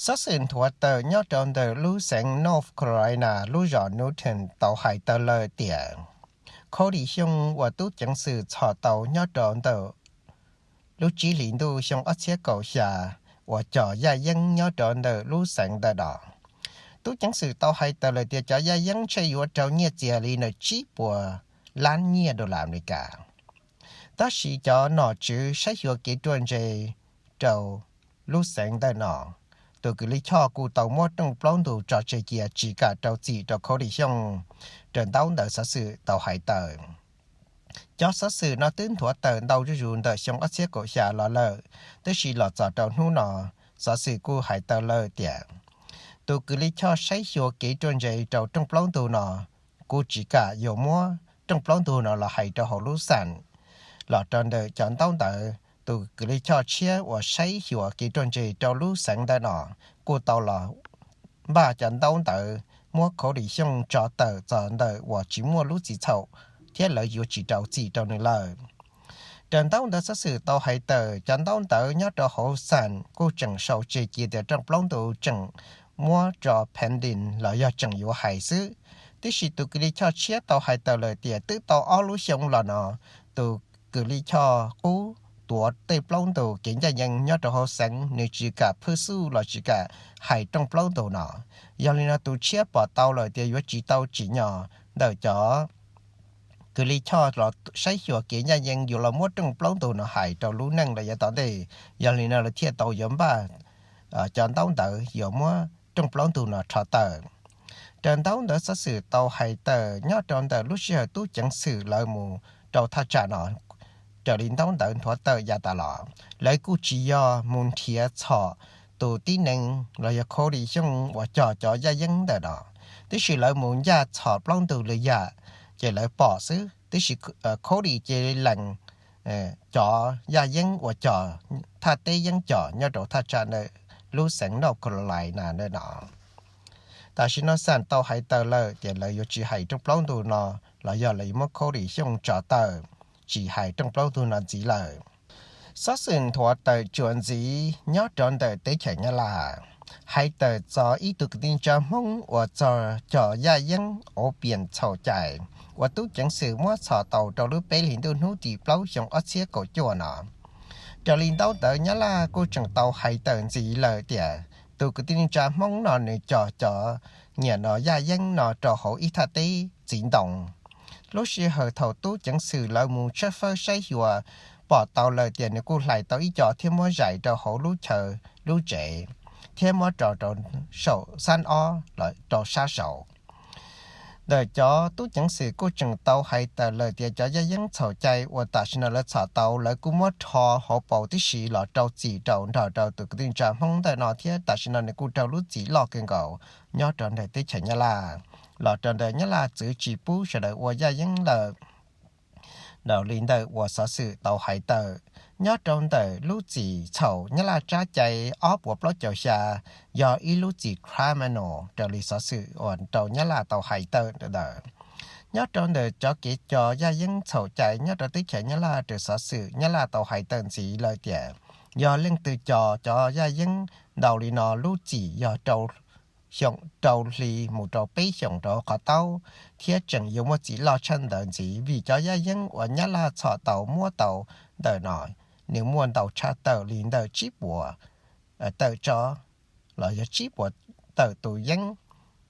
Xov xwm nthuav tawm nyob rau ntawm lub xeev North Carolina lub zos Newton tau hais tawm lawm tias Cody Xyooj uas tub ceev xwm txhom tau nyob rau ntawm lub tsib hlis ntuj xyoo ob txhiab kaum xya uas cog yaj yeeb nyob rau ntawm lub xeev ntawm no. Tub ceev xwm tau hais tawm lawm tias cov yaj yeeb ntshe yuav raug nyiaj txiag li ntawm tsib puas lab nyiaj dollar Amelikas. Tab sis cov nom tswv saib xyuas kev ruaj ntseg rau lub xeev ntawm no, tus kws li choj kuj tau muab rooj plaub ntug tso tseg cia tsis kam rau txim rau Cody Xyooj, raws ntaub ntawv xov xwm tau hais tawm. Cov xov xwm no twb nthuav tawm ntau zuj zus ntawm xyoo ob txhiab kaum xya los lawm, tab sis los txog rau hnub no, xov xwm kuj hais tawm lawm tias tus kws li choj saib xyuas kev ruaj ntseg rau rooj plaub ntug no kuj tsis kam yuav muab rooj plaub ntug no los hais rau hauv lub xeev. Los rau ntawm cov ntaub ntawv, tus kws li choj tshiab uas saib xyuas kev ruaj ntseg rau lub xeev ntawm no kuj tau los npaj cov ntaub ntawv muab Cody Xyooj tso tawm txog ntawm uas tsis muaj lub txim txhaum thiab lawv yuav tsis rau txim rau nws lawm. Raws ntaub ntawv xov xwm tau hais tawm, cov ntaub ntawv nyob rau hauv xeev kuj tseem sau tseg cia tias rooj plaub ntug tseem muab tso pending los yog tseem yuav hais xwb. Tiam sis tus kws li choj tshiab tau hais tawm lawm tias twb tau ob lub xyoo los no, tus kws li choj qub tuav tej plaub ntug kev ncaj ncees nyob rau hauv xeev nws tsis kam phwj xuj los tsis kam hais rooj plaub ntug no. Yog li no tus tshiab pom tau lawm tias yuav tsis tau tsim nyog ntawm cov kws li choj los saib xyuas kev ncaj ncees yuav los muab rooj plaub ntug no hais rau lub neej lawm yav tom ntej. Yog li no lawv thiaj tau yuav npaj cov ntaub ntawv yuav muab rooj plaub ntug no rho tawm. Raws ntaub ntawv xov xwm tau hais tawm, nyob rau ntawm lub sij hawm tub ceev xwm lawv mus rau thaj tsam no, raws li ntaub ntawv nthuav tawm yav tas los, lawv kuj tsis yog mus nrhiav txhom tus tib neeg los yog Cody Xyooj uas cog cov yaj yeeb ntawm no, tiam sis lawv mus ncaj txhom plaub ntug lwm yam ces lawv pom xwb. Tiam sis Cody ces lees cov yaj yeeb uas cog thaj teb yeeb cog nyob rau thaj tsam ntawm lub xeev North Carolina ntawm no. Tam sim no xeev tau hais tawm lawm tias lawv yuav tsis hais rooj plaub ntug no los yog lawv yuav muab Cody Xyooj tso tawm, tsis hais rooj plaub ntug no ntxiv lawm. Xov xwm nthuav tawm tsuas ntxiv nyob rau ntawm teb chaws Nyab Laj, hais tawm txog ib tug kwv tij neej tsa Hmoob uas txog cov yaj yeeb opium txhaum cai uas tub ceev xwm muab txhom tau rau lub peb hlis ntuj hnub tim plaub xyoo ob txhiab kaum cuaj no. Raws li ntaub ntawv Nyab Laj kuj tseem tau hais tawm ntxiv lawm tias tus kwv tij neej tsa Hmoob no nws cog cov niam no yaj yeeb no rau hauv ib thaj teb txiv ntoo. Lub sij hawm thaum tub ceev xwm lawv mus tshawb fawb saib xyuas, pom tau lawm tias nws kuj hlais tau ib co thiab muab zais rau hauv lub chaw lub tsev, thiab muab tso rau saum xab ob los rau sab saud. Ntawm cov tub ceev xwm kuj tseem tau hais tawm lawm tias cov yaj yeeb txhaum cai uas tam sim no lawv txhom tau lawv kuj muab rho hauv paus tib si los rau txim rau nrog rau tus kwv tij neej tsa Hmoob ntawm no thiab tam sim no nws kuj raug lub txim loj kawg nkaus nyob rau ntawm teb chaws Nyab Laj, los rau ntawm Nyab Laj txwv tsis pub sawv daws ua yaj yeeb lawm. Raws li ntawm uas xov xwm tau hais tawm, nyob rau ntawm lub txim txhaum Nyab Laj tsab cai ob puas plaub caug xya, yog ib lub txim criminal raws li xov xwm uas rau Nyab Laj tau hais tawm ntawd. Nyob rau ntawm cov kev cog yaj yeeb txhaum cai nyob rau teb chaws Nyab Laj raws xov xwm Nyab Laj tau hais tawm ntxiv lawm tias yog leej twg cog cov yaj yeeb ntau li no lub txim yog rau hli mus rau peb xyoos rau hauv qhov taub, thiab tseem yuav muaj txim loj tshaj ntawd ntxiv vim cov yaj yeeb uas Nyab Laj txhom tau muab tau ntawm no nws muaj ntau tshaj tawm li ntawm tsib puas tawm tso los yog tsib puas tawm tus yeeb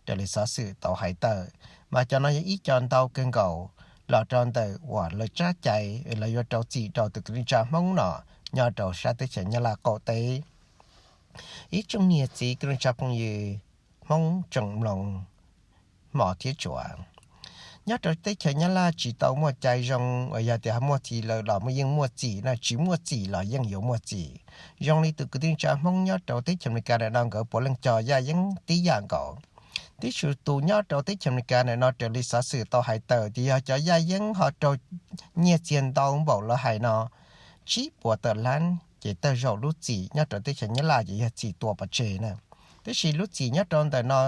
raws li xov xwm tau hais tawm. Mas cov no yog ib co ntau kawg nkaus los rau ntawm uas lawv tsab cai lawv yuav rau txim rau tus kwv tij neej tsa Hmoob no nyob rau sab teb chaws Nyab Laj qaum teb. Ib tsoom niam txiv kwv tij neej tsa phooj ywg Hmoob tsoom mloog hmov thiab tshua, nyob rau teb chaws Nyab Laj tsis tau muaj cai zoo uas yog tias muaj txim lawm los yeej muaj txim no, tsis muaj txim los yeej yuav muaj txim. Zoo li tus kwv tij neej tsa Hmoob nyob rau teb chaws Amelikas ntawm no nkawd puav leej cog yaj yeeb tib yam nkaus. Tiam sis tus nyob rau teb chaws Amelikas ntawm no raws li xov xwm tau hais tawm tias yog cov yaj yeeb ho raug nyiaj txiag ntau npaum lawv hais no, tsib puas tawm lab, ces tej zaum lub txim nyob rau teb chaws Nyab Laj ces yog txim tua pov tseg na. Tiam sis lub txim nyob rau ntawm no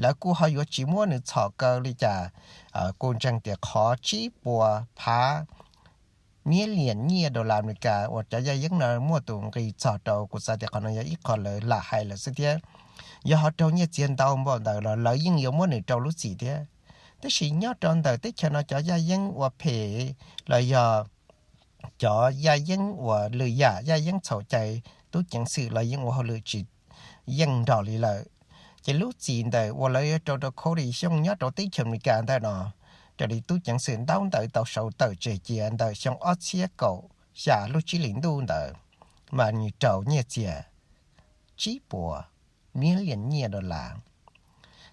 lawv kuj ho yuav tsis muab nws txhom kaw li cas, kuj ntseeg tias qhov tsib puas phav million nyiaj dollar Amelikas uas cov yaj yeeb no muaj tus nqi txog rau, kuv xav tias qhov no yog ib qho lawv lam hais lawm xwb thiab. Yog ho raug nyiaj txiag ntau npaum ntawd los lawv yeej yuav muab nws rau lub txim thiab. Tab sis nyob rau ntawm teb chaws no cov yaj yeeb ua phem los yog cov yaj yeeb uas lwm yam yaj yeeb txhaum cai, tub ceev xwm los yeej ua hauj lwm tsis yeej nrog li lawm. Ces lub txim ntawm uas lawv yuav rau rau Cody Xyooj nyob rau teb chaws Amelikas ntawm no, raws li tub ceev xwm ntaub ntawv tau sau tawm tseg cia ntawm xyoo ob txhiab kaum xya lub tsib hlis ntuj ntawd, mas nws raug nyiaj txiag tsib puas million nyiaj dollar.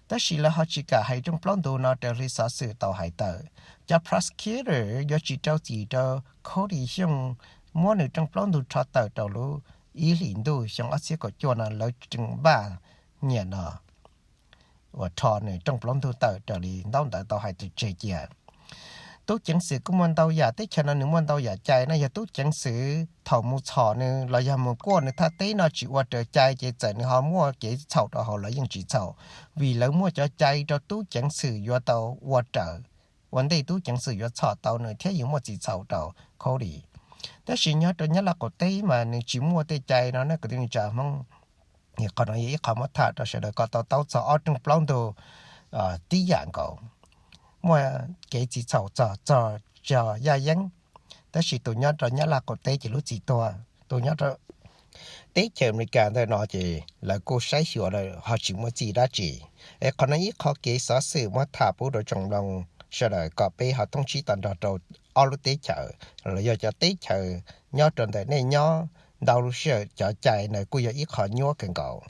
Tab sis lawv ho tsis kam hais rooj plaub ntug no raws li xov xwm tau hais tawm. Cov prosecutor yuav tsis rau txim rau Cody Xyooj, muab nws rooj plaub ntug rho tawm rau lub ib hlis ntuj xyoo ob txhiab kaum cuaj no lawv tseem npaj nyiam no uas rho nws rooj plaub ntug tawm raws li ntaub ntawv tau hais tseg cia. Tub ceev xwm kuj muaj ntau yam, teb chaws no nws muaj ntau yam cai no, yog tub ceev xwm thaum mus txhom nws los yog mus kuaj nws thaj teb no tsis ua raws cai ces txawm nws ho muaj kev txhaum rau hauv los yeej tsis txhaum, vim lawv muaj cov cai rau tub ceev xwm yuav tau ua raws ua ntej tub ceev xwm yuav txhom tau nws thiab yuav muaj txim txhaum rau Cody. Tab sis nyob rau Nyab Laj qaum teb mas nws tsis muaj tej cai no ne kwv tij neej tsa Hmoob. Qhov no yog ib qho muab tham rau sawv daws kom tau taub txog ob rooj plaub ntug tib yam nkaus, muaj kev txim txhaum txog txog yaj yeeb. Tab sis tus nyob rau Nyab Laj qaum teb ces lub txim tuag, tus nyob rau teb chaws Amelikas ntawm no ces lawv kuj saib xyuas lawm ho tsis muaj txim dab tsi. Es qhov no ib qho kev xov xwm muab tham pub rau tsoom mloog sawv daws kom peb ho thoob tsib to nrog rau ob lub teb chaws los yog cov teb chaws nyob rau ntawm nej nyob. Ntau lub sij hawm cov cai ntawd kuj yog ib qho nyuab kawg nkaus.